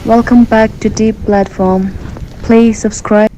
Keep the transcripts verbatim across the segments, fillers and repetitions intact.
Welcome back to Deep Platform. Please subscribe.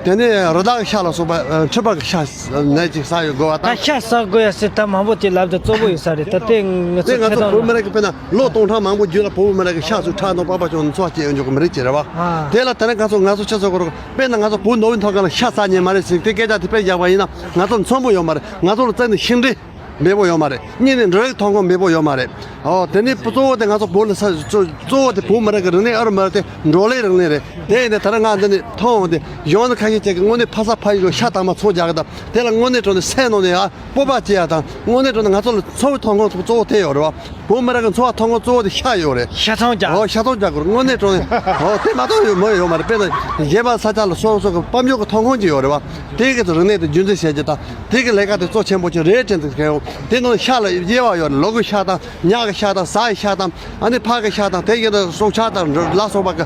དེ་ནས་རི་དྭགས་ཤ་ལ་སོགས་པ་ཨ་མཁྲིས་པ་གི་ཤ་ནད་ཅིག་ཟ་ཡོད་དགོས་པ་དང་། ད་ཤ་ཟ་དགོས་ཡ་ཟེར་ད་མང་པོ་ཅིག་ལབ་ད་གཙོ་བོ་ཡོད་ས་རེད། ད་དེ་ང་ཚོ་དེ་ང་ཚོ་བོད་མི་རིགས་ཀྱི་དཔེར་ན་ལོ་སྟོང་ཕྲག་མང་པོ་རྒྱུད་ལ་བོད་མི་རིགས་ཀྱི་ཤ་ཚུར་ཁྲག་ནང་པགས་པ་བྱུང་ནས་འཚོ་བ་སྐྱེལ་ཡོང་རྒྱུ་གི་མི་རིགས་ཅིག་རེད་བ། ཨ་དེ་ལ་དེ་རིང་ང་ཚོ་ང་ཚོ་སྤྱི་ཚོགས་ཁོ་རང་དཔེར་ན་ང་ཚོ་བོད་མདོ་དབུས་མཐོ་སྒང་ལ་ཤ་ཟ་མཁན་མ་རེད་ཟེར་དེ་སྐད་ཆ་དེ་དཔེ་རྒྱག་པ་ཡིན་ན་ང་ཚོ་མཚོན་པོ་ཡོད་མ་རེད། ང་ཚོ་ལ་རྩ་ནས་ཤིང་འབྲས་མེད་པོ་ཡོད་མ་རེད། གཉིས་ནས་འབྲུ་རིགས་ཐོན་ཁུངས་མེད་པོ་ཡོད་མ་རེད། ཨོ་དེ་ནས་གཙོ་བོ་དེ་ང་ཚོ་བོད་ལ་ས་གཙོ་གཙོ་བོ་དེ་བོད་མི་རིགས་ཀྱི་རིག་གནས་ཨ་རུ་མ་རེད། དེ་འབྲོག་ལས་རིག་གནས་རེད། དེ་ཡིན་ནའི་ད་རེས་ང་འདི་ནས་མཐོང་འོང་དེ་གཞོན་ནུ་ཁ་ཤས་ཅིག་གིས་དངོས་གནས་ཕ་ས་ཕ་ཡུལ་ལ་ཤ་དྭངས་མ་འཚོ་རྒྱག་གི་དང་དེ་ལ་དངོས་གནས་དྲང་གནས་སེམས་ནང་ནས་ཨ་སྤོབས་པ་སྐྱེ་ཡ་དང་དངོས་གནས་དྲང་གནས་ང་ཚོ་ལ་འཚོ་བའི་ཐོན་ཁུངས་གཙོ་བོ་དེ་ཡོད་རེད་བ། བོད་མི་རིགས་ཀྱི་འཚོ་བ་ཐོན་ཁུངས་གཙོ་བོ་དེ་ཤ་ཡོད་རེད། ཤ་ཚོང་རྒྱག་ཨོ་ཤ་ཚོང་རྒྱག་དགོས་རེད། དངོས་གནས་དྲང་གནས་ཨོ་དེ་མ་གཏོགས་ཡོད་མ་ཡོད་མ་རེད། དཔེར་ན་གཞན་པ་ས་ཆ་ལ་སོ་སོ་གི་དཔལ་འབྱོར་གྱི་ཐོན་ཁུངས་ཅིག་ཡོད་རེད་བ། དེ་གི་རིག་གནས་དེ་རྒྱུན་འཛིན་བྱེད་རྒྱུ་དང་དེ་གི་ལས་ཀ་དེ་གཙོ་ཆེན་པོ་ཅིག་རེད་དྲན་དུ་ཁེལ་འོང་། དེ་ནང་ཤ་ལ་དབྱེ་བ་ཡོད་རེད། ལུག་གི་ཤ་དང་ཉ་གི་ཤ་དང་ཟ་ཡི་ཤ་དང་ཨ་ནི་ཕག་གི་ཤ་དང་དེ་བཞིན་དུ་སྲོག་ཆགས་དང་ལ་སོགས་པ་གི་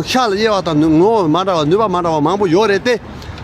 ཤ་ལ་དབྱེ་བ་དང་ངོ་བོ་མ་འདྲ་བ་ནུས་པ་མ་འདྲ་བ་མང་པོ་ཡོད་རེད་དེ།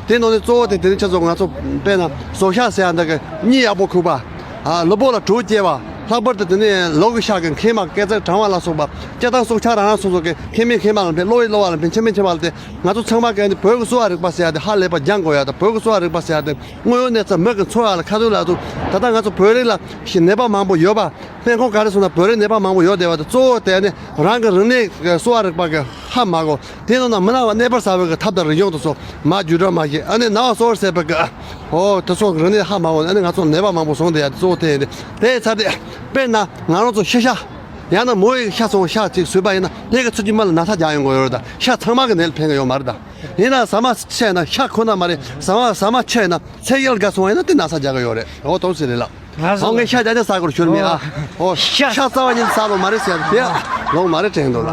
དེ་ནང་ནས་གཙོ་བོ་དེ་དེ་རིང་ཁྱེད་ཚོ་ང་ཚོ་དཔེར་ན་ཟོག་ཤ་ཟེར་ཡ་འདི་གི་གཉིད་ཡག་པོ་ཁུག་པ། ཨ་ལུས་པོ་ལ་དྲོད་སྐྱེ་བ། ལྷག་པར་དུ་དེ་ནས་ལུག་གི་ཤ་གི་མཁལ་མ་སྐེ་རྩེ་གྲང་བ་ལ་སོགས་པ་སྤྱིར་བཏང་སྲོག་ཆགས་རང་རང་སོ་སོ་གི་མཁལ་མའི་མཁལ་མ་ལ་ཕན་གློ་བའི་གློ་བ་ལ་ཕན་མཆིན་པའི་མཆིན་པ་ལ་ཕན། ང་ཚོ་ཚང་མ་གི་ནི་བོད་ཀྱི་གསོ་བ་རིག་པ་ཟེར་ཡ་དེ་ཧ་ལས་པ་སྦྱང་དགོས་ཡ་དང་བོད་ཀྱི་གསོ་བ་རིག་པ་ཟེར་ཡ་དེ་དངོས་ཡོད་གནས་ཚུལ་མི་གི་འཚོ་བ་ལ་ཁ་ཐུག་ལ་ཐུག་ད་ལྟ་ང་ཚོ་བོད་རིགས་ལ་ཞིག་ནད་པ་མང་པོ་ཡོད་པ། སྨན་ཁང་ག་རེ་སོང་ན་བོད་རིགས་ནད་པ་མང་པོ་ཡོད་བསྡད་པ་དེ་གཙོ་བོ་དེ་ནི་རང་གི་རིག་གནས་ཀྱི་གསོ་བ་རིག་པ་གི་ཧ་མ་གོ་དེ་ནང་ན་མི་ན་བ་གནས་སྤར་ཟ་བའི་གི་ཐབས་དང་རིག་གཞུང་དེ་ཚོ་མ་བརྒྱུད་སྒྲོག་མ་བྱེད། ཨ་ནི་ན་བ་གསོ་བར་ཟད་པའི་གི་ཨོ་དེ་ཚོ་གི་རིག་གནས་ཧ་མ་གོ་ཨ་ནི་ང་ཚོ་ནད་པ་མང་པོ་བཟུང་བསྡད་ཡ་དེ་གཙོ་བོ་དེ་ཡིན་ཏེ། དེ་ཚར་ཏེ་དཔེར་ན་ང་རང་ཚོ་ཤི་ཤ་ཡང་ན་མོ་ཡི་ཤ་ཚོང་ཤ་ཅིག་ཟོས་པ་ཡིན་ན་དེ་གི་ཚུར་གྱི་མི་ལ་ན་ཚ་རྒྱག་ཡོང་གི་ཡོད་རེད། ད་ཤ་ཚང་མ་གི་ནད་ལ་ཕན་གི་ཡོད་མ་རེད། ད་ཡིན་ན་ཟ་མ་ཆད་ན་ཤ་ཁོ་ན་མ་རེད། ཟ་མ་ཟ་མ་ཆད་ན་ཚེ་ཡལ་དགའ་སོང་བ་ཡིན་ན་དེ་ན་ཚ་རྒྱག་གི་ཡོད་རེད། འོ་དོག་ཟེར་རེད་ལ། ང་ཚོ་ཨོ་ངས་ཤ་རྒྱ་ཆ་ཟ་དགོས་ཞུར་མེད་ཨ། ཨོ་ཤ་ཤ་རྩ་བ་ཉིད་ཟ་ལོ་མ་རེད་ཟེར་དེ་ལོང་མ་རེད་དྲན་འདུག་ལ།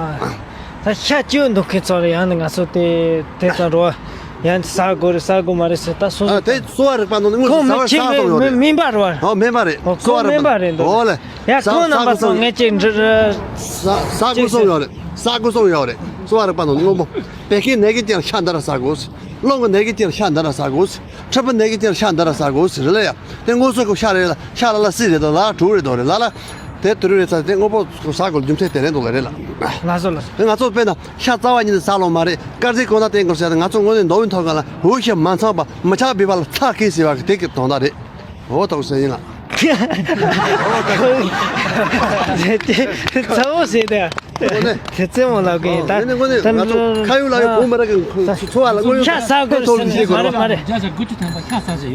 ད་ཤ་སྐྱོན་འདུག་ཁྱེད་ཚོ་ལ་ཡང་ནི་ང་ཚོ་དེ་དེ་ཙམ་རོ་ཡང་ཟ་དགོས་རེད་ཟ་དགོས་མ་རེད་ཟེར་ད་སོ་ཨ་སོ་དེ་གསོ་བ་རིག་པ་ནང་ནས་དངོས་ཁོང་སུ་ཟ་མི་བར་ཁྱེད་ཟ་མི་བཏང་ཡོད་མི་རེད། མིན་པ་རེད་བ། ཨོ་མིན་པ་རེད། ཨོ་གསོ་བ་ཁོང་རིག་མིན་པ་པ་རེད་འདུག་ཨོ་ལེ། ཡ་ཟ་ཁོང་ཟ་རྣམ་པ་དགོས་སོང་ཚོ་ངས་ཅིག་འདྲི་ཟ་ཟ་དགོས་སོང་ཡོད་རེད། ཟ་དགོས་སོང་ཡོད་རེད། གསོ་བ་རིག་པ་ནང་ནས་དངོས་པོ་བད་ཀན་ནད་ཀྱི་རྐྱེན་ཤ་འདི་ར་ཟ་དགོས། རླུང་གི་ནད་ཀྱི་རྐྱེན་ཤ་འདི་ར་ཟ་དགོས། མཁྲིས་པའི་ནད་ཀྱི་རྐྱེན་ཤ་འདི་ར་ཟ་དགོས་ཟེར་རེད་ལ་ཡ། དེ་དངོས་སུ་ཁོ་ཤ་རེད་ལ་ཤ་ལ་ལ་སྲིད་རེད་དོ་ལ་དྲུག་རེད་དོ་རེད་ལ་ལ། དེ་དུ་རུ་རེད་ཚ་དེ་དངོས་པོ་ཟ་དགོས་རྒྱུ་མཚན་དེ་རེད་འདུག་ལ་རེད་ལ། ལགས་སོ་ལགས་སོ། དེ་ང་ཚོ་དཔེར་ན་ཤ་རྩ་བ་ཉིད་ནས་ཟ་ལོང་མ་རེད། དཀར་ཟས་གོང་ན་བསྟན་དགོས་ཟེར་ཏེ་ང་ཚོ་དངོས་གནས་མདོ་དབུས་མཐོ་སྒང་ལ་འུ་ཤ་མ་ཚང་པ་མི་ཆགས་བི་བ་ལ་ཚ་ཁེལ་ཟེར་བ་གི་དེ་གི་དོན་དག་རེད། འོ་ཐོག་སེ་ཡིན་ལ། ཚ་བོ་ཟེར་ཏེ། དེ་རྩེད་མོ་ལབ་གི་ཡིན་ད། དེ་ནི་དངོས་གནས་ང་ཚོ་ཁ་ཡོད་ལག་ཡོད་བོད་མི་རིགས་ཀྱི་འཚོ་བ་ལ་དངོས་ཡོད་ཤ་ཟ་དགོས་ཐོག་ལ་ཟེར་གི་མ་རེད་མ་རེད།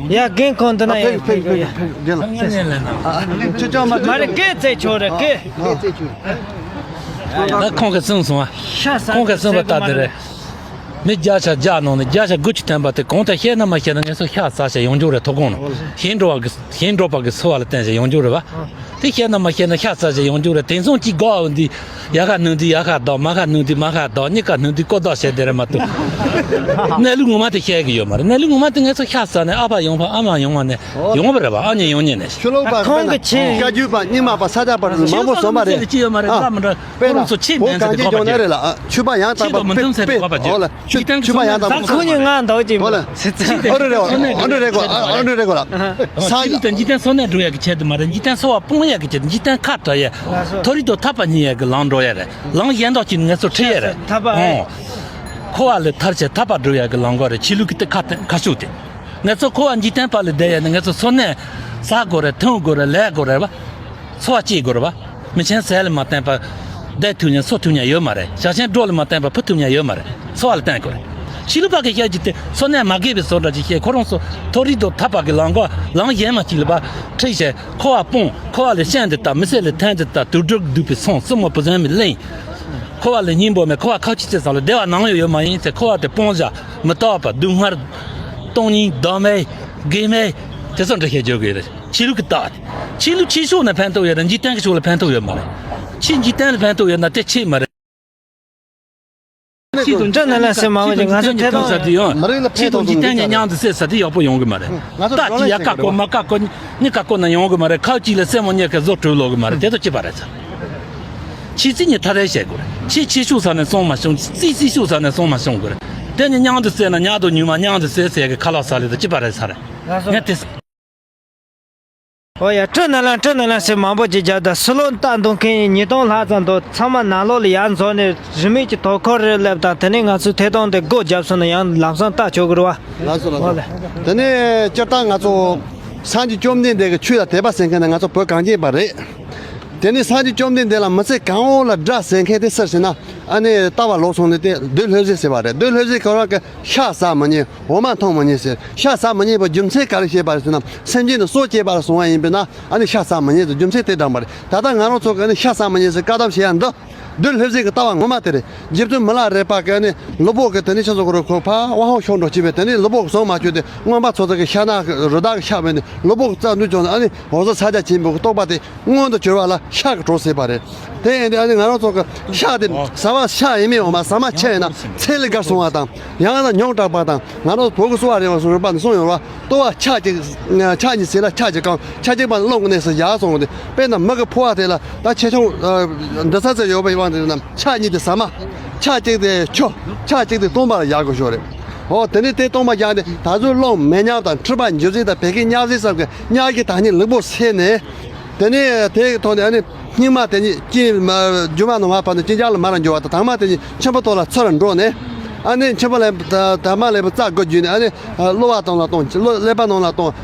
ཡ་རྒན་ཁོང་འདི་ན་ཡོད། རྒན་ལ། ཁྱེད་ཅག་མ་མ་རེད་རྒན་རྩེད་ཆོག་རེད་རྒན། ད་ཁོང་གིས་གསུངས་སོང་ཨ། ཤ་ཟ་ཁོང་གིས་གསུངས་པ་ལྟར་དེ་རེད། མི་བརྒྱ་ཆ་བརྒྱ་ནང་ནས་བརྒྱ་ཆ་དགུ་བཅུ་ཐམ་པ་དེ་གང་ལྟར་བཤད་ན་མ་བཤད་ན་ངེད་ཚོ་ཤ་ཟ་བྱས་ཡོང་རྒྱུ་རེད། ཐོབ་གོང་ནང་ཞིང་འགྲོ་བ་གི་ཞིང་འགྲོ་བ་གི་འཚོ་བ་ལ་བརྟེན་བྱས་ཡོང་རྒྱུ་རེད་བ། དེ་བཤད་ན་མ་བཤད་ན་ཤ་ཟ་བྱས་ཡོང་རྒྱུ་རེད། དེང་སང་གཅིག་དགའ་བ་འདི་ཡར་ཁ་སྣུན་དུས་ཡར་ཁ་བདག་མར་ཁ་སྣུན་དུས་མར་ཁ་བདག་གཉིས་ཀ་སྣུན་དུས་ཀོ་བདག་བྱས་བསྡད་རེད་མ་གཏོགས། གནས་ལུགས་ངོ་མ་དེ་བཤད་གི་ཡོད་མ་རེད། གནས་ལུགས་ངོ་མ་དེ་ངེད་ཚོ་ཤ་ཟ་ནས་ཨ་ཕ་ཡོང་བ་ཨ་མ་ཡོང་བ་ནས་ཡོང་བ་རེད་བ། ཨ་མྱེས་ཡོང་མྱེས་ནས། ཆུ་ལོག་པ་ཁོང་གི་ཆེ་བཀའ་བརྒྱུད་པ་རྙིང་མ་པ་ས་སྐྱ་པ་མང་པོ་ཟོམ་པ་རེད། ཅི་ཡོད་མ་རེད། ཨ་བླ་མི་འདྲ་དཔེར་ན་ཁོ་རང་ཚོ་ཆེས་བོད་མེད་གངས་ཅན་ལྗོངས་ནས་རེད་ལ། ཨ་ཆོས་པ་ཡང་དག་པ་དཔེ་དཔེ་ཨོ་ལ་ཆོས་ཆོས་པ་ཡང་དག་པ་ཁོ་ཉིད་ངའི་འདོགས་ཀྱི་ཨོ་ལ་ཆོས་ཨ་རུ་རེ་ཨ་རུ་རེ་གོ་ཨ་རུ་རེ་གོ་ལ། ས་ཡི་དང་འཇིག་རྟེན་འཚོ་གནས་འགྲོ་ཡ་གི་ཆེད་དུ་མ་རེད། འཇིག་རྟེན་འཚོ་བ་སྤོང་ཡ་གི་ཆེད་དུ་འཇིག་རྟེན་ཁ་བྲལ་ཡ། མཐོ་རིས་དང་ཐར་པ་གཉིས་ཡ་གི་ལམ་འགྲོ་ཡ་རེད། ལམ་གཞན་དག་ཅིག་ནི་ངེད་ཚོ་ཁྲིད་ཡ་རེད། ཐར་པ་ཨོ། འཁོར་བ་ལས་ཐར་ཆེད་ཐར་པ་སྒྲུབ་ཡ་གི་ལམ་ཁ་རེད། ཆོས་ལུགས་ཀྱི་དེ་ཁ་ཁ་ཤུགས་དེ། ངེད་ཚོ་འཁོར་བ་འཇིག་རྟེན་པ་ལས་བསྡད་ཡ་ནི་ངེད་ཚོ་འཚོ་གནས་ཟ་དགོས་རེད། འཐུང་དགོས་རེད། ལས་དགོས་རེད་བ། འཚོ་བ་སྐྱེལ་དགོས་རེད་བ། མི་ཆེན་ཟས་ལ་མ་བརྟེན་པར་བསྡད་ཐུབ་མཁན་འཚོ་ཐུབ་མཁན་ཡོད་མ་རེད། ཞག་ཆེན་གྲོགས་ལ་མ་བརྟེན་པར་ཕུ་ཐུབ་མཁན་ཡོད་མ་རེད། འཚོ་བ་ལ་བརྟེན་དགོས་རེད། ཆོས་ལུགས་པ་གི་བཤད་རྒྱུ་དེ་འཚོ་གནས་མ་དགེ་བའི་བཟོ་འདྲ་ཅིག་བཤད། ཁོ་རང་ཚོ་མཐོ་རིས་དང་ཐར་པ་གི་ལམ་ཁ་ལམ་གཞན་མ་ཅིག་ལ་བ་ཁྲིད་བྱས་འཁོར་བ་སྤོང་། འཁོར་བ་ལས་གཞན་དུ་ལྟ། མི་ཚེ་ལས་ཐན་དུ་ལྟ། དུག་སྦྲུལ་གདུག་པའི་ཚོང་། བཙུན་མོ་བུ་བཟང་མི་གླེང་། འཁོར་བ་ལས་སྙིང་པོ་མེད། འཁོར་བ་ཁ་ཆུ་ཚེ་ཟ་ལ་བདེ་བ་ནམ་ཡང་ཡོད་མ་ཡིན་ཟེར། འཁོར་བ་དེ་སྤོང་བྱ་མི་རྟག་པ་སྡུག་བསྔལ་སྟོང་ཉིད་བདག་མེད་དགེ་མེད་དེ་ཚོ་འདྲ་བཤད་རྒྱུ་གི་རེད། ཆོས་ལུགས་ཀྱི་རྟགས་དེ། ཆོས་ལུགས་ཆོས་ཕྱོགས་ནས་ཕན་ཐོགས་ཡོད་རེད། འཇིག་རྟེན་གྱི་ཕྱོགས་ལ་ཕན་ཐོགས་ཡོད་མ་རེད། ཆོས་འཇིག་རྟེན་ལ་ཕན་ཐོགས་ཡོད་ན་དེ་ཆོས་མ་རེད། ཆོས་དང་འདྲ་ན་ལ་སེམས་མང་བ་ཅིག་ང་ཚོ་ཐད་གཏོང་ཟ་དུས་ཡང་ཆོས་དང་འཇིག་རྟེན་གཉིས་མཉམ་དུ་བསྲེས་ཟ་དུས་ཡག་པོ་ཡོང་གི་མ་རེད། རྟ་གཅིག་ཡ་ཀ་བཀོལ་མ་ཀ་བཀོལ་གཉིས་ཀ་བཀོལ་ན་ཡོང་གི་མ་རེད། ཁ་གཅིག་ལ་སེན་མོ་གཉིས་ཀ་བཟོ་གྲུབ་ལོག་གི་མ་རེད། དེ་ཚོ་ཅི་པ་རེད་ཟེར། ཆོས་རྩིས་གཉིས་ཐ་རེ་བྱེད་དགོས་རེད། ཆོས་ཆོས་ཕྱོགས་ས་ནས་བསམ་མ་བྱུང་། རྩིས་རྩིས་ཕྱོགས་ས་ནས་བསམ་མ་བྱུང་དགོས་རེད། དེ་གཉིས་མཉམ་དུ་བསྲེས་ན་ཉག་དང་ཉུང་མ་མཉམ་དུ་བསྲེས་ཟེར་གི་ཁ་ལག་ཟ་ལེ་དང་ཅི་པ་རེད་ཟེར། ངས་དེ། ཨོ་ཡ། བཀྲ་ན་ལ་བཀྲ་ན་ལ་ཟེར་མང་པོ་ཅིག་བརྒྱབ། ད་སུ་ལོ་ལྟ་འདུག་མཁན་ཉིས་སྟོང་ལྷག་ཙམ་འདུག། ཚང་མ་ནང་ལོགས་ལ་ཡར་འཛོམས་ནས་རིན་མེད་ཀྱི་དོ་ཁུར་རེ་སླེབས་དང་། དེ་ནས་ང་ཚོའི་ཐད་གཏོང་དེ་སྒོ་བརྒྱབ་སོང་ན་ཡང་ལམ་སང་ལྟ་ཆོག་གི་རེད་བ། ལགས་སོ་ལགས་ཨོ་ལེ། སོ། དེ་ནས་སྤྱིར་བཏང་ང་ཚོ་སངས་རྒྱས་བཅོམ་ལྡན་འདས་ཀྱི་ཆོས་ལ་དད་པ་ཟེར་མཁན་ནི་ང་ཚོ་བོད་གངས་ཅན་པ་རེད། དེ་ནས་སངས་རྒྱས་བཅོམ་ལྡན་འདས་ལ་མི་ཚེ་གང་བོ་ལ་དགྲ་ཟེར་མཁན་དེ་སུ་རེད་ཟེར་ན། ཨ་ནི་ལྟ་བ་ལོག་སོང་ནས་དེ་བདུད་ལྷ་བཟེ་ཟེར་བ་རེད། བདུད་ལྷ་བཟེ་ཁོ་རང་གི་ཤ་ཟ་མི་ཉན། འོ་མ་འཐུང་མི་ཉན་ཟེར། ཤ་ཟ་མི་ཉན་པའི་རྒྱུ་མཚན་ག་རེ་བཤད་པ་རེད་ཟེར་ན། སེམས་ཅན་ནི་སྲོག་གཅོད་པ་ལ་བཟུང་བ་ཡིན་པས་ན། ཨ་ནི་ཤ་ཟ་མི་ཉན་ཟེར་རྒྱུ་མཚན་དེ་དྲངས་པ་རེད། ད་ལྟ་ང་རང་ཚོ་གི་ཨ་ནི་ཤ་ཟ་མི་ཉན་ཟེར་བཀག་སྡོམ་བྱེད་ཡ་འདི་བདུད་ལྷ་བཟེ་གི་ལྟ་བ་ངོ་མ་དེ་རེད། རྗེ་བཙུན་མི་ལ་རས་པ་གི་ཨ་ནི་ལུས་པོ་གི་དེ་ནི་ཆ་ཚང་ཁོ་རང་ཁོ་ཕ་དབང་ཤོར་འགྲོ་བྱས་པས། དེ་ནི་ལུས་པོ་གི་བཟུང་མ་བཅུག་སྟེ་རྔོན་པ་ཚོ་ཚོ་གི་ཤ་ནག་རི་དྭགས་ཤ་བས་ནི་ལུས་པོ་གི་རྩ་འདུལ་བྱུང་ནས། ཨ་ནི་འོ་བཟོ་ས་རྒྱ་ཆེན་པོ་གི་རྟོགས་པ་དེ། མངོན་དུ་གྱུར་པ་ལ་ཤ་གི་གྲོགས་ཟེར་བ་རེད། དེ་ཡིན་དུས་ཨ་ནི་ང་རང་ཚོ་གི་ཤ་དེ་ཟ་བ་ཤ་ཡིན་མིན་འོ་མ་ཟ་མ་ཆད་ཡིན་ན་ཚེ་ལས་འགལ་སོང་བ་དང་། ཡང་ན་ཉོག་དྲགས་པ་དང་། ང་རང་ཚོ་བོད་ཀྱི་གསོ་བ་རིག་པ་སོགས་རིག་པ་ནས་གསུངས་ཡོད་རེད་བ། ལྟོ་བ་ཕྱག་གཅིག་ཕྱག་གཉིས་ཟས་ལ་ཕྱག་གཅིག་གང་། ཕྱག་གཅིག་པ་ནི་རླུང་གི་གནས་སུ་བཞག་སོང་སྟེ། དཔེར་ན་མི་གི་ཕོ་བ་དེ་ལ་ད་ཆེ་ཆུང་འདི་ས་ཚོད་ཡོད་པའི་དབང་དུ་ན་ཕྱག་གཉིས་དེ་ཟ་མ། ཕྱག་གཅིག་དེ་ཆུ། ཕྱག་གཅིག་དེ་བཏུང་བ་ལ་བཞག་དགོས་ཤོག་རེད། འོ་དེ་ནས་དེ་བཏུང་བ་བཞག་ནས་ད་གཟོད་རླུང་མེ་ཉག་དང་མཁྲིས་པ་འཇུ་ཟིག་དང་བད་ཀན་མཉམ་ཟིག་ཙམ་གྱི་མཉག་གི་ད་ནི་ལུས་པོ་སེལ་ནས། དེ་ནས་དེའི་ཐོག་ནས་ཨ་ནི་སྙིགས་མ་དེ་ཉིད་སྐྱེ་མ་རྒྱུ་མ་ནང་མ་བབས་ནས་ཅི་འཇགས་ལ་མར་འགྱུར་བ་དང་། དྭངས་མ་དེ་ཉིད་ཆེན་པོ་ཐོག་ལ་ཚུར་འགྲོ་ནས། ཨ་ནི་ཆེན་པོ་ལས་དྭངས་མ་ལས་པ་རྩ་དགུ་བརྒྱུད་ནས། ཨ་ནི་གློ་བ་དང་ལ་གཏོང་། གློ་ཀླད་པ་ནང་ལ་གཏོང་།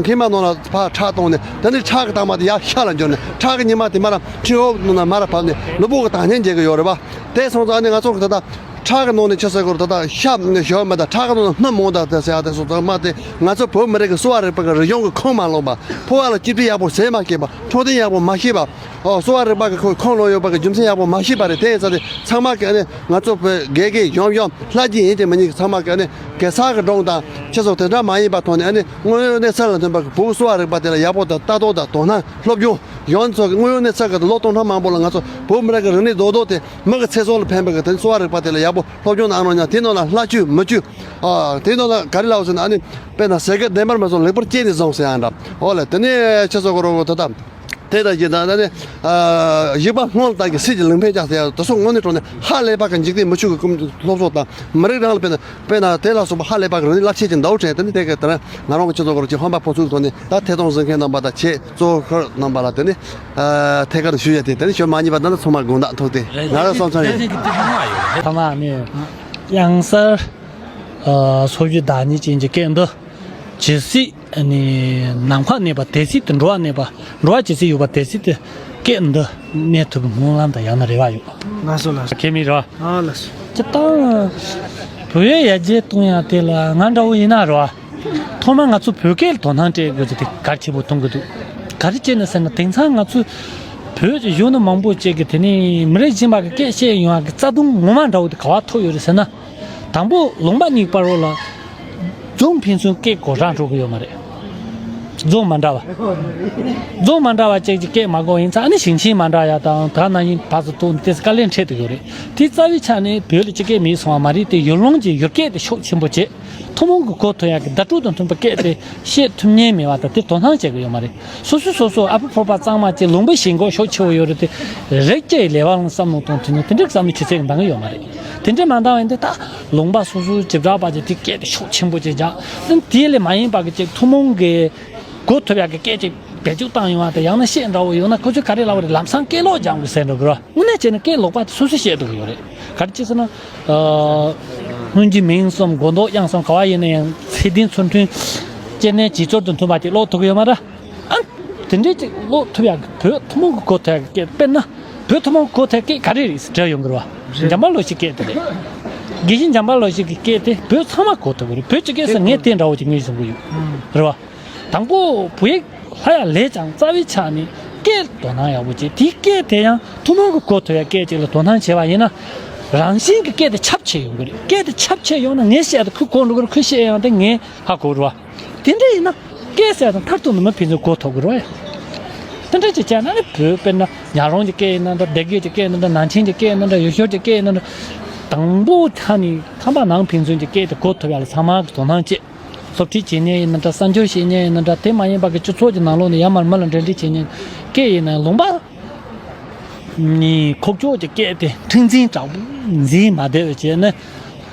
མཁལ་མ་ནང་ལ་ཕར་ཁྲག་གཏོང་ནས། དེ་ནས་ཁྲག་གི་དྭངས་མ་དེ་ཡར་ཤ་ལ་འགྱུར་ནས། ཁྲག་གི་སྙིགས་མ་དེ་མར་མཁྲིས་པའི་ནང་ན་མར་བབས་ནས་ལུས་པོ་གི་དྭངས་སྙིགས་འཇལ་གི་ཡོད་རེད་པ། དེ་སོང་ཙང་ཨ་ནི་ང་ཚོ་གི་ད་ལྟ་ཁྲག་གི་ནང་ནས་ཆུ་ཟེར་དགོས་རེད། ད་ལྟ་ཤ་ནས་ཞོ་མ་ད་ཁྲག་གི་ནང་ནས་སྣུམ་མང་དྲགས་དེ་ཟེར་ཡ་དེ་སོང་ཙང་མ་དེ་ང་ཚོ་བོད་མི་རིགས་ཀྱི་གསོ་བ་རིག་པ་གི་རིག་གཞུང་གི་ཁུངས་མ་ལོངས་པ། ཕོ་བ་ལ་གཅེས་སྤྲས་ཡག་པོ་བྱེད་མ་ཤེས་པ། འཕྲོད་བསྟེན་ཡག་པོ་མ་ཤེས་པ། ཨོ་གསོ་བ་རིག་པ་གི་ཁོ་ཁུངས་ལོངས་ཡོད་པ་གི་རྒྱུ་མཚན་ཡག་པོ་མ་ཤེས་པ་རེད། དེ་ཡིན་ཙང་དེ་ཚང་མ་གི་ཨ་ནི་ང་ཚོ་བོད་དགེ་རྒན་གཞོན་གཞོན་ལྷ་རྒྱུད་ཡིན་གཅིག་མིན་གཅིག་གི་ཚང་མ་གི་ཨ་ནི་གེ་སར་གི་སྒྲུང་དང་ཁྱེད་ཚོ་དེ་འདྲ་མ་ཡིན་པ་ཐོག་ནས། ཨ་ནི་དངོས་ཡོད་གནས་ཚུལ་ལ་མཐུན་པ་གི་བོད་གསོ་བ་རིག་པ་དེ་ལ་ཡག་པོ་དང་ལྟ་རྟོག་དང་དོ་སྣང་སློབ་སྦྱོང་། གཞོན་ཚོ་གི་དངོས་ཡོད་གནས་ཚུལ་གི་ལོ་སྟོང་ཕྲག་མང་པོ་ལ་ང་ཚོ་བོད་མི་རིགས་ཀྱི་རིག་གནས་རྡོག་རྡོག་དེ་མི་གི་ཚེ་སྲོག་ལ་ཕན་པའི་གི་དེ་གསོ་བ་རིག་པ་དེ་ལ་ཡག་པོ་སློབ་སྦྱོང་དང་ཨ་ནོ་ཉག་དེ་ནང་ལ་ལྷ་བཅུད་མི་བཅུད། ཨ་དེ་ནང་ལ་ག་རེ་ལབ་ཟེར་ན། ཨ་ནི་དཔེར་ན་ཟས་གོས་བདེ་འབར་མ་སོང་ལེགས་པར་བཅད་ནས་བཟུང་ཟེར་ཡང་འདྲ། ཨོ་ལེ། དེ་ནས་ཁྱེད་ཚོ་གི་རོགས་ད་ལྟ་དེ་ལྟ་བྱེད་ད་ནི་ཨ་བཞི་པ་སྔོན་ལ་བཏང་གི་སྲིད་ཀྱི་ལུང་ཕན་ཅག་ཟེར་ཡ་དེ་ཚོ་དངོས་གནས་དྲང་གནས་ཧ་ལས་པ་གི་འཇིག་རྟེན་མི་ཆོས་ཀྱི་ཀུན་སློབ་གསོ་དང་མི་རིགས་རང་ལ་དཔེར་ན། དཔེར་ན་དེ་ལ་སོགས་པ་ཧ་ལས་པ་གི་རིག་གནས་རླབས་ཆེན་གྱི་འདྲ་བོ་དྲན། དེ་ནི་དེ་ག་དེ་རིང་ང་རང་གི་སྤྱི་ཚོགས་སྐོར་གྱི་ཧམ་པ་ཕོ་ཚུགས་ཐོག་ནས་ད་ཐད་གཏོང་གཟིགས་མཁན་རྣམ་པ་དང་ཁྱེད་གཙོ་བོ་ཁོ་རྣམ་པ་ལ་དེ་ནི་ཨ་ཐད་ཀར་ཞུ་ཡ་དེ། དེ་ནི་ཞོར་མ་ཉེས་པ་ད་ནི་ཚང་མ་དགོངས་དག་ཐོག་སྟེ་ང་རང་བསམ་ཚང་ཡོད། ཐ་མ་ནི་དབྱངས་གསལ་ཨ་སོ་བརྒྱད་བདག་ཉིད་ཅན་གྱི་སྐད་འདི་ཇི་སྲིད་ནི་ནམ་མཁའ་གནས་པ་དེ་སྲིད་དུ། འགྲོ་བ་གནས་པ། འགྲོ་བ་ཇི་སྲིད་ཡོད་པ་དེ་སྲིད་དུ་སྐད་འདི་གནས་ཐུབ་པའི་སྨོན་ལམ་དང་ཡང་ན་རེ་བ་ཡོད། ལགས་སོ་ལགས་སོ། མཁས་མི་རེད་བ། ཨ་ལགས་སོ། ཅི་ལྟར་བོད་ཡིག་ཡར་རྒྱས་གཏོང་ཡ་དེ་ལ་ང་འདྲ་བོ་ཡིན་ན་རེད་བ། ཐོག་མར་ང་ཚོ་བོད་སྐད་ལ་དོ་སྣང་སྤྲད་དགོས་ཚུལ་དེ་གལ་ཆེན་པོ་མཐོང་གི་འདུག། ག་རེ་བྱས་ནས་ཟེར་ན། དེང་སང་ང་ཚོ་བོད་ཀྱི་གཞོན་ནུ་མང་པོ་ཅིག་གིས་དེ་ནས་མི་རིགས་གཞན་པ་གི་སྐད་བཤད་ཡོང་ཡ་གི་རྩ་དོན་ངོ་མ་འདྲ་བོ་དེ་ག་བ་ཐུག་ཡོད་རེད་ཟེར་ན། དང་པོ་ལུང་པ་གཉིས་བར་རོགས་ལ་རྫོང་ཕན་ཚུན་སྐད་གོ་ར་འགྲོ་གི་ཡོད་མ་རེད། རྫོང་མ་འདྲ་བ། རྫོང་མ་འདྲ་བ་ཅིག་གི་སྐད་མ་གོ་ཡིན་ཙང་། ཨ་ནི་ཞིང་ཆེན་མ་འདྲ་ཡ་དང་ད་ན་ཡིན་བར་དུ་གཏོང་དེ་དཀའ་ལས་འཕྲད་དུ་ཡོད་རེད། དེ་རྩ་བའི་ཆ་ནས་བོད་ལ་སྤྱི་སྐད་མེད་སོང་བ་མ་རེད་དེ། ཡུལ་ལུང་གི་ཡུལ་སྐད་དེ་ཤུགས་ཆེན་པོ་བྱས། ཐུན་མོང་གི་གོ་ཐུབ་ཡག་གི་བརྡ་སྤྲོད་དང་མཐུན་པའི་སྐད་དེ་བཤད་ཐུབ་མཁན་མེད་པ་དང་། དེ་དོ་སྣང་བྱེད་ཀྱི་ཡོད་མ་རེད། སོ་སོ་སོ་སོ་ཨ་ཕོ་ཕོར་པ་གཙང་མ་བྱས། ལུང་པ་ཞེན་ཁོག་ཤུགས་ཆེ་བོ་ཡོད་རེད་དེ། རིགས་སྐྱེ་ཡི་ལས་བ་ལ་བསམ་བློ་གཏོང་ཐུབ་མཁན་དེ་འདྲའི་བསམ་བློ་ཆུ་ཚད་ཀྱི་འདང་གི་ཡོད་མ་རེད། དེ་འདྲའི་མ་འདང་བ་ཡིན་དུས་ད་ལུང་པ་སོ་སོའི་བྱེ་བྲག་པ་ཅིག་དེ་སྐད་དེ་ཤུགས་ཆེན་པོ་ཅིག་རྒྱག། དེ་དེ་ལས་མ་ཡིན་པ་གི་ཅིག་ཐུན་མོང་གི་གོ་ཐུབ་ཡག་གི་སྐད་ཅིག་བེད་སྤྱོད་བཏང་ཡོང་བ་དང་། ཡང་ན་བཤད་འདྲ་བོ་ཡོང་ན་ཁོ་ཚོས་ག་རེ་ལབ་པ་རེད། ལམ་སང་སྐད་ལོག་སྦྱང་དགོས་ཟེར་འགྲོ་གི་རེད། དངོས་གནས་བྱས་ན་སྐད་ལོག་པ་དེ་སོ་སོས་བཤད་ཐུབ་ཀྱི་ཡོད་རེད། ག་རེ་བྱས་ཟེར་ན། ཨ་སྔོན་གྱི་མིང་གསུམ་མགོ་འདོགས་དབྱངས་གསུམ་ག་བ་ཡིན་ན་ཡང་ཚད་ལྡན་ཚུལ་མཐུན་སྐྱེ་གནས་བྱེད་སྦྱོར་དང་མཐུན་པ་དེ་ཀློག་ཐུབ་ཀྱི་ཡོད་མ་རེད། ཨ་དེ་འདྲའི་ཅིག་ཀློག་ཐུབ་ཡག་གི་བོད་ཐུན་མོང་གི་གོ་ཐུབ་ཡག་གི་སྐད། དཔེར་ན་བོད་ཐུན་མོང་གི་གོ་ཐུབ་ཡག་གི་སྐད་ག་རེ་རེད་ཟེར་དྲིས་ཡོང་གི་རེད་བ། འཇམ་དཔལ་ལོ་ཤཱཀྱའི་སྐད་དེ་རེད། དགེ་བཤེས་འཇམ་དཔལ་ལོ་ཤཱཀྱའི་སྐད་དེ་བོད་ཚང་མ་གོ་ཐུབ་ཀྱི་རེད། བོད་སྤྱི་སྐད་ཟེར་ངས་དེ་འདྲ་བོ་ཅིག་ངས་བཟུང་གི་ཡོད། རེད་བ། དང་པོ་བོད་ཡིག་ལྷག་ཡ་ལས་ཀྱང་རྩ་བའི་ཆ་ནས་སྐད་དོ་སྣང་ཡག་པོ་བྱེད། དེའི་སྐད་དེ་ཡང་ཐུན་མོང་གི་གོ་ཐུབ་ཡ་སྐད་ཅིག་ལ་དོ་སྣང་བྱས་པ་ཡིན་ན། རང་བཞིན་གྱི་སྐད་དེ་ཁྱབ་ཆེ་ཡོང་གི་རེད། སྐད་དེ་ཁྱབ་ཆེ་ཡོང་ན་ངས་བཤད་དེ་ཁོས་གོ་འགྲོ་གི་རེད། ཁོས་བཤད་ཡང་དེ་ངས་ཧ་གོ་རེད་བ། དེ་འདྲ་ཡིན་ན་སྐད་ཟེར་དང་མཐར་ཐུག་ནས་མི་ཕན་ཚུན་གོ་ཐུབ་ཀྱི་རེད་བ། དེ་འདྲ་ཅིག་བྱས་ན་ནི་བོད་དཔེར་ན་ཉག་རོང་གི་སྐད་ཡིན་ན་འདྲ། སྡེ་དགེ་གི་སྐད་ཡིན་ན་འདྲ། ནང་ཆེན་གྱི་སྐད་ཡིན་ན་འདྲ། ཡུལ་ཤུལ་གྱི་སྐད་ཡིན་ན་འདྲ། དང་པོ་ཐ་ནས་ཁམས་པ་ནང་ཕན་ཚུན་གྱི་སྐད་དེ་གོ་ཐུབ་ཡ་ལ་ཚང་མ་གིས་དོ་སྣང་བྱེད། སློབ་ཁྲིད་བྱེད་མཁན་ཡིན་ན་འདྲ། གསར་འགྱུར་བཤད་མཁན་ཡིན་ན་འདྲ། དེ་མ་ཡིན་པ་གི་སྤྱི་ཚོགས་ཀྱི་ནང་ལོགས་ནས་ཡར་མར་མི་ལ་འབྲེལ་འདྲིས་བྱེད་མཁན་སྐད་ཡིན་ན་ཡང་། ལུང་པ་ནི་ཁོག་ཅོག་གི་སྐད་དེ་མཁྲེགས་འཛིན་དྲག་པོ་འཛིན་མ་བསྡད་པ་བྱས་ནས།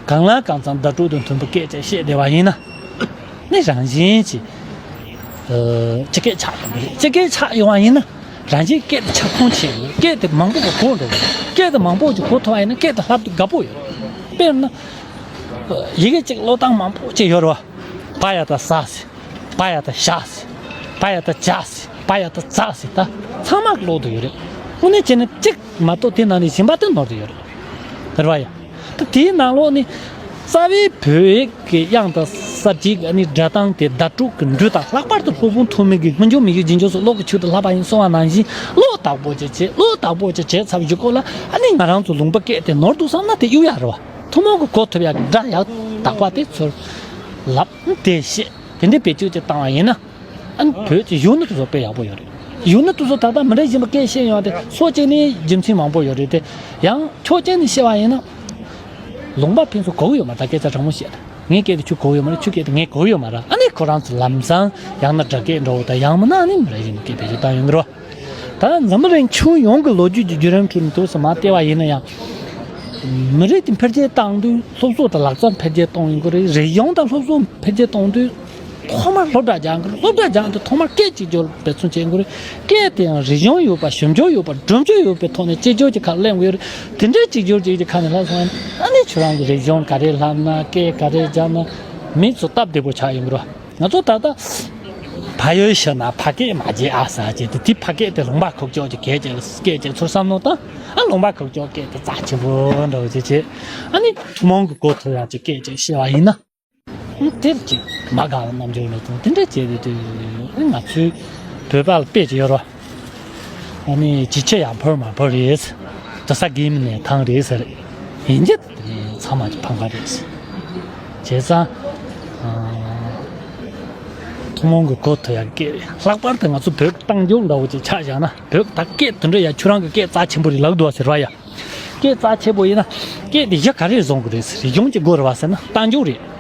གང་ལ་གང་འཚམ་བརྡ་སྤྲོད་དང་མཐུན་པའི་སྐད་ཅིག་བཤད་བསྡད་པ་ཡིན་ན། ནི་རང་བཞིན་གྱིས་ སྤྱི་སྐད་ཆགས་ཡོང་གི་རེད། སྤྱི་སྐད་ཆགས་ཡོང་བ་ཡིན་ན་རང་བཞིན་སྐད་དེ་ཁྱབ་ཁོངས་ཆེ་ཡོད། སྐད་དེ་མང་པོ་གི་གོ་འགྲོ་གི། སྐད་དེ་མང་པོ་ཅིག་གོ་ཐུབ་པ་ཡིན་ན་སྐད་དེ་ལྷབ་དུས་དགའ་པོ་ཡོད། དཔེར་ན། ཡི་གེ་གཅིག་ཀློག་སྟངས་མང་པོ་ཅིག་ཡོད་རེད་བ། པ་ཡ་ད་ཟ་ཟེར། པ་ཡ་ད་ཞ་ཟེར། པ་ཡ་ད་ཇ་ཟེར། པ་ཡ་ད་ཛ་ཟེར། ད་ཚང་མ་ཀློག་ཐུབ་ཡོད་རེད། དངོས་གནས་བྱས་ན་གཅིག་མ་གཏོགས་དེ་ནང་ནས་གཞན་པ་དེ་ནོར་ཐུབ་ཡོད་རེད། རེད་བ་ཡ། ད་དེའི་ནང་ལོགས་ནས་རྩ་བའི་བོད་ཡིག་གི་དབྱངས་དང་གསལ་བྱེད་ཀྱི་ཨ་ནི་སྒྲ་གདངས་དེ་བརྡ་དྲུག་གི་འགྲོས་དང་། ལྷག་པར་དུ་སློབ་དཔོན་ཐོགས་མེད་ཀྱིས། སྔོན་བྱུང་མི་བསྐྱོད་རྗེས་འཇུག་སོགས། གློག་གི་ཆུ་དང་ལྷག་པ་ཡིན་གསུངས་པ་ནང་བཞིན། ཀློག་དག་པོ་ཅིག་བྱེད། ཀློག་དག་པོ་ཅིག་བྱས་ཚར་བའི་གཞུག་གུ་ལ་ཨ་ནི་ང་རང་ཚོ་ལུང་པ་སྐད་དེ་ནོར་འདུག་བསམ་ན་དེ་གཡུག་ཡག་རེད་བ། ཐུན་མོང་གི་གོ་ཐུབ་ཡག་གི་སྒྲ་ཡག་དག་པ་དེ་ཚུར་ལབ་དེ་བཤད། དེ་འདྲའི་བེད་སྤྱོད་ཅིག་བཏང་བ་ཡིན་ན། ཨ་ནི་བོད་ཀྱི་གཞོན་ནུ་དེ་ཚོ་དཔེ་ཡག་པོ་ཡོད་རེད། གཞོན་ནུ་དེ་ཚོ་ད་ལྟ་མི་རིགས་གཞན་པ་སྐད་བཤད་ཡོང་བ་དེ་སོ་གཅིག་ནས་རྒྱུ་མཚན་མང་པོ་ཡོད་རེད་དེ། ཡང་ཕྱོགས་གཅིག་ནས་བཤད་པ་ཡིན་ན། ལུང་པ་ཕན་ཚུན་གོ་གི་ཡོད་མ་རེད། ད་སྐད་ཆ་དྲང་མོ་བཤད། ངའི་སྐད་དེ་ཁྱོད་གོ་གི་ཡོད་མ་རེད། ཁྱོད་སྐད་དེ་ངས་གོ་གི་ཡོད་མ་རེད། ཨ་ནི་ཁོ་རང་ཚོ་ལམ་སང་ཡང་ན་སྦྲགས་སྐད་འདྲ་བོ་དང་། ཡང་མིན་ན་ཨ་ནི་མི་རིགས་གཞན་པ་སྐད་བེད་སྤྱོད་བཏང་ཡོང་གི་རེད་བ། ད་འཛམ་བུ་གླིང་ཁྱོན་ཡོངས་ཀྱི་ལོ་རྒྱུས་ཀྱི་བརྒྱུད་རིམ་ཁྲོད་ནས་དུས་སུ་མར་བལྟས་པ་ཡིན་ན་ཡང་། མི་རིགས་དེ་འཕེལ་རྒྱས་བཏང་དུས། སློབ་གསོ་དང་ལག་རྩལ་འཕེལ་རྒྱས་གཏོང་ཡོང་གི་རེད། རིག་གཞུང་དང་སློབ་གསོ་འཕེལ་རྒྱས་གཏོང་དུས་ཐོག་མར་སློབ་གྲྭ་སྦྱང་གི་རེད། སློབ་གྲྭ་སྦྱང་དུས་ཐོག་མར་སྐད་གཅིག་གྱུར་འབད་བརྩོན་བྱེད་དགོས་རེད། སྐད་དེ་ཡང་རིག་གཞུང་ཡོད་པ། ཞིབ་འཇུག་ཡོད་པ། སྒྲུབ་བྱེད་ཡོད་པའི་ཐོག་ནས་གཅིག་གྱུར་གྱི་ཁར་གླེང་དགོས་རེད། དེ་འདྲའི་གཅིག་གྱུར་གཅིག་གི་ཁ་ནས་ལྷག་སོང་ན། ཨ་ནི་ཁྱོད་རང་གི་རིག་གཞུང་ག་རེ་བསླབ་ན། སྐད་ག་རེ་སྦྱངས་ན། མི་ཚོ་སྟབས་བདེ་པོ་ཆགས་ཡོང་གི་རེད། ང་ཚོ་ད་ལྟ་ཕ་ཡུལ་ཕྱིར་ན་ཕ་སྐད་མ་བརྗེད་ཨ་ཟེར་གྱི་དེ། དེ་ཕ་སྐད་དེ་ལུང་པ་ཁུག་ཀྱོག་གི་སྐད་ཅིག་སྐད་ཅིག་ཚུར་བསམ་བློ་བཏང་། ཨ། ལུང་པ་ཁུག་ཀྱོག་སྐད་དེ་རྩ་ཆེན་པོ་འདྲ་བོ་ཅིག་བྱས། ཨ་ནི་ཐུན་མོང་གི་གོ་ཐོས་ཡག་གི་སྐད་ཅིག་བཤད་པ་ཡིན་ན། ཨ། དེར་ཅིག་མ་དགའ་བ་རྣམ་འགྱུར་ལ་ཐོན། དེ་འདྲ་བྱས་ཏེ་དུས། ཨ། ང་ཚོའི་བོད་པ་ལ་དཔེ་ཅིག་ཡོད་རེད། ཨ་ནི་བྱི་ཁྱི་ཡར་འཕུར་མར་འཕུར་རེད། དྲི་ཟ་རྒན་མོ་ནས་ཐང་རེད་ཟེར། ཡིན་གྱི་དེ་ཚང་མ་གི་ཕམ་ཁ་རེད། བྱས་ཙང་། ཨ། ཐུན་མོང་གི་གོ་ཐོས་ཡག་སྐད། ལྷག་པར་དུ་ང་ཚོ་བོད་རྟ་མགྱོགས་འདྲ་བོ་ཅིག་ཆ་བཞག་ན། བོད་ད་སྐད་དེ་འདྲ་ཡ། ཁྱོད་རང་གི་སྐད་རྩ་ཆེན་པོ་རེད་ལབ་འདུག་ཟེར་བ་ཡ། སྐད་རྩ་ཆེན་པོ་ཡིན་ན་སྐད་དེ་གཞི་ག་རེ་བཟུང་དགོས་རེད་ཟེར། རིག་གཞུང་གི་སྒོ་རེད་བ་ཟེར་ན་རྟ་མགྱོགས་རེད།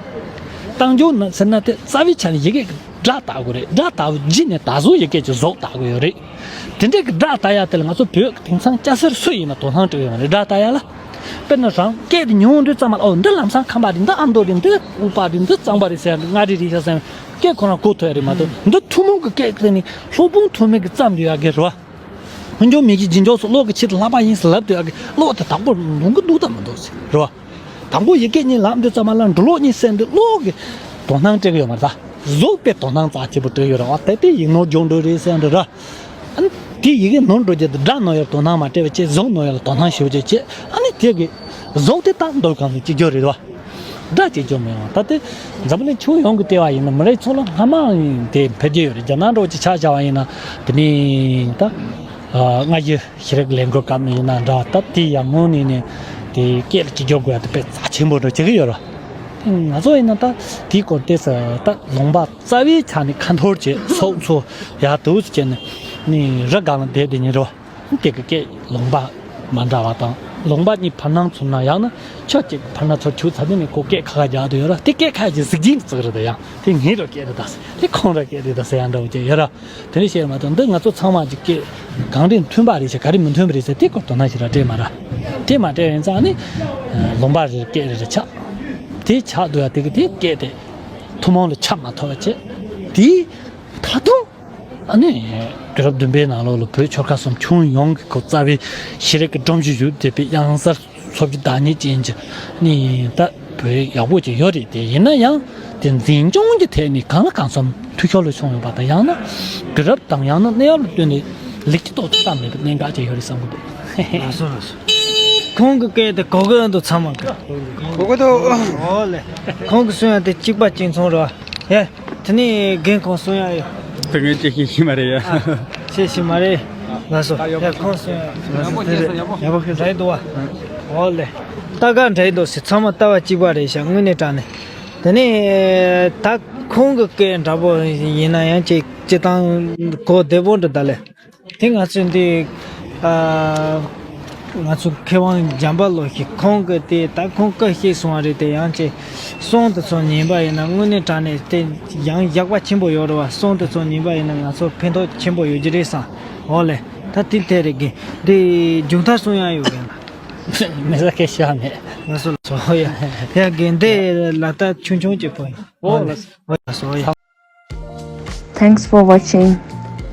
རྟ་མགྱོགས་ན་ཟེར་ན་དེ་རྩ་བའི་ཆ་ནས་ཡི་གེ་གི་སྒྲ་ལྟ་དགོས་རེད། སྒྲ་ལྟ་བུ་རྗེས་ནས་ད་གཟོད་ཡི་གེ་གི་གཟུགས་ལྟ་དགོས་ཡོད་རེད། དེ་འདྲའི་གི་སྒྲ་ལྟ་ཡ་དེ་ལ་ང་ཚོ་བོད་ཀྱི་དེང་སང་སྐྱ་སེར་སུ་ཡིན་ན་དོ་སྣང་སྤྲད་ཡོད་མ་རེད། སྒྲ་ལྟ་ཡ་ལ། དཔེར་ན་རང་སྐད་དེ་ཉུང་དུས་ཙམ་པ་ལ། ཨོ། འདི་ལམ་སང་ཁམས་པ་རེད། འདི་ཨ་མདོ་རེད། འདི་དབུས་པ་རེད། འདི་གཙང་པ་རེད་ཟེར་ཡ། མངའ་རིས་རེད་ཤག་ཟེར་ཡ། སྐད་ཁོ་རང་གོ་ཐོས་ཡ་རེད་མ་གཏོགས། འདི་ཐུན་མོང་གི་སྐད་དེ་ནི་སློབ་དཔོན་ཐོགས་མེད་ཀྱིས་བརྩམས་ཡོད་ཡ་གི་རེད་བ། སྔོན་བྱུང་མི་གི་རྗེས་འཇུག་སོགས། གློག་གི་ཆུ་དང་ལྷག་པ་ཡིན་ཟེར་ལབ་དུས། ཨ་གི་གློག་དེ་དང་པོ་ལོང་གི་འདུག་དང་མི་འདུག་ཟེར་རེད་བ། དང་པོ་ཡི་གེ་གཉིས་ལབ་དུས་ཙམ་པ་ལ། འབྲི་ཀློག་གཉིས་གསན་དུས་གློག་གི་དོ་སྣང་སྤྲད་གི་ཡོད་མ་རེད། ད་གཟུགས་པའི་དོ་སྣང་རྩ་ཆེན་པོ་སྤྲད་ཡོད་རེད་བ། དེ་དེ་ཡིག་ནོར་འབྱུང་འགྲོ་རེད་ཟེར་འདྲ་ར། ཨ་ནི་དེ་ཡི་གེ་ནོར་འགྲོ་རྒྱུ་དེ་སྒྲ་ནོར་ཡར་དོ་སྣང་མ་སྤྲད་པ་བྱས། གཟུགས་ནོར་ཡར་དོ་སྣང་ཞེ་པོ་ཅིག་བྱས། ཨ་ནི་དེ་གི་གཟུགས་དེ་ད་མདོ་གང་དུ་གཅིག་གྱུར་རེད་བ། སྒྲ་གཅིག་གྱུར་མི་ཡོང་། ད་དེ་འཛམ་བུ་གླིང་ཕྱོགས་ཡོངས་ཀྱི་ལྟེ་བ་ཡིན་ན། མི་རིགས་ཚོ་ལ་སྔ་མ་དེ་འཕེལ་རྒྱས་ཡོད་རེད། རྒྱ་ནག་འདྲ་བོ་ཅིག་ཆ་བཞག་པ་ཡིན་ན། དེ་ནས་ད་སྔ་ཕྱི་ཤེས་རིག་ལས་འགུལ་སྐབས་ནས་ཡིན་ན་འདྲ། ད་དེ་ཡར་སྔོན་ནས་ནས་དེ་སྐད་ལ་གཅིག་གྱུར་དགོས་ཡ་དེ་དཔེ་རྩ་ཆེན་པོ་འདྲ་བྱེད་ཀྱི་ཡོད་རེད། དེ་ང་ཚོ་ཡིན་ན་ད་དེའི་སྐོར་དེ་ཚོ་ད་ལུང་པ་རྩ་བའི་ཆ་ནས་ཁ་འཐོར་བྱས། ཚོགས་འཚོགས་ཡག་འདུག་ཟེར་བྱས་ནས་ནི་རི་སྒང་ལ་བསྡད་བསྡད་ཉིན་རེ་བ། དེ་གི་སྐད་ལུང་པ་མ་འདྲ་བ་དང་། ལུང་པ་གཉིས་བར་སྣང་ཚུར་ན། ཡང་ན་ཆུ་གཅིག་བར་སྣང་ཚུར་ཆུ་ཚ། དེ་ནས་ཁོ་སྐད་ཁ་ཁ་རྒྱག་དུ་ཡོད་ར། དེ་སྐད་ཁ་ཅིག་གཟི་བརྗིད་བརྩི་གི་རེད། ད་ཡང་དེ་ངའི་ར་སྐད་རེད་ད་ཟེར། དེ་ཁོང་ར་སྐད་རེད་ད་ཟེར་ཡང་འདྲ་བོ་ཅིག་ཡོད་ར། དེ་འདྲ་བཤད་མ་གཏོགས་འདི་ང་ཚོ་ཚང་མ་གི་སྐད་གང་རེ་མཐུན་པ་རེད་ཟེར། ག་རེ་མི་མཐུན་པ་རེད་ཟེར། དེ་སྐོར་དོ་སྣང་ཞིག་ར་སྤྲད་མ་ར། དེ་མ་སྤྲད་ཡིན་ཙང་ནི་ལུང་པ་རེ་སྐད་རེ་རེ་ཆགས། དེ་ཆགས་འདུག་ཡ། དེ་གི་དེ་སྐད་དེ་ཐུན་མོང་ལ་ཁྱབ་མ་ཐུབ་པ་བྱས། དེ་ད་དུང་ཨ་ནི་དུས་རབས་བདུན་པའི་ནང་ལོགས་ལ་བོད་ཆོལ་ཁ་གསུམ་ཁྱོན་ཡོངས་ཀྱི་ཁོ་རྩ་བའི་ཤེས་རིག་གི་སྒྲོམ་གཞི་བཞུགས་བསྡད་པའི་དབྱངས་གསལ་སོ་བརྒྱ་དང་གཉིས་ཅན་གྱི་ནི་ད་བོད་ཡག་པོ་ཅིག་ཡོད་རེད། དེ་ཡིན་ན་ཡང་དེ་འཛིན་སྐྱོང་གི་ཐད་ནས་གང་ལ་གང་འཚམ་འཐུས་ཤོར་ལ་སོང་ཡོད་པ་དང་། ཡང་ན་དུས་རབས་དང་ཡང་ན་གནས་བབ་ལ་བསྟུན་ནས་ལེགས་ཀྱི་ཏོག་ཙམ་མེད་པའི་གནད་འགག་ཅིག་ཡོད་རེད་བསམ་གི་འདུག་ལགས་སོ་ལགས་སོ། ཁོང་གི་སྐད་དེ་གོ་གི་འདུག་ཚང་མ་གི། གོ་གི་འདུག་ཨོ་ལེ། ཁོང་གི་གསུང་ཡ་དེ་གཅིག་པ་གཅིག་མཚུངས་རེད་བ། ཡ། དེ་ནས་རྒན་ཁོང་གསུང་ཡ་ཡོད། དེ་ངས་ཅི་ཤེས་ཤེས་མ་རེད་ཡ། ཨ། ཤེས་ཤེས་མ་རེད། ལགས་སོ། ཡ་ཁོང་གསུང་ཡ་ཡོད། ལགས་སོ། དེ་རེད། ཡག་པོ་ཤེས་འདྲ་འདུག་བ། ཨོ་ལེ། ལྟ་ག་འདྲ་འདུག་ཟེར། ཚང་མ་ལྟ་བ་གཅིག་པ་རེད་ཤག་དངོས་གནས་དྲང་གནས། དེ་ནས་ད་ཁོང་གི་སྐད་འདྲ་པོ་ཡིན་ན་ཡང་ཅིག་སྤྱིར་བཏང་གོ་བདེ་པོ་འདྲ་ད་ལེ། དེ་ང་ཚོས་འདི། ཨ། ང་ཚོ་མཁས་དབང་འཇམ་དཔལ་བློ་ཞིག་ཁོང་གིས་དེ་ད་ཁོང་བཀའ་བཞིན་གསུང་བ་རེད་དེ། ཡང་ཅིག་གསུང་དེ་ཚོ་ཉན་པ་ཡིན་ན་དངོས་གནས་དྲང་གནས་དེ་ཡང་ཡག་པ་ཆེན་པོ་ཡོད་རེད་བ། གསུང་དེ་ཚོ་ཉན་པ་ཡིན་ན་ང་ཚོ་ཕན་ཐོགས་ཆེན་པོ་ཡོད་ཀྱི་རེད་བསམ། འོ་ལེ། ད་དེ་དེ་རེད་གི། འདི་མཇུག་མཐར་གསུང་ཡ་ཡོད་གི་ལ། མི་ས་ཁེ་ཤ་མེད། ང་ཚོ་ལ་སོ་ཡ། ཡ་གི་འདི་ལ་ད་ཆུང་ཆུང་ཅིག་པོ་ཡིན། འོ་ལེ། འོ་ལེ། སོ་ཡ། Thanks for watching.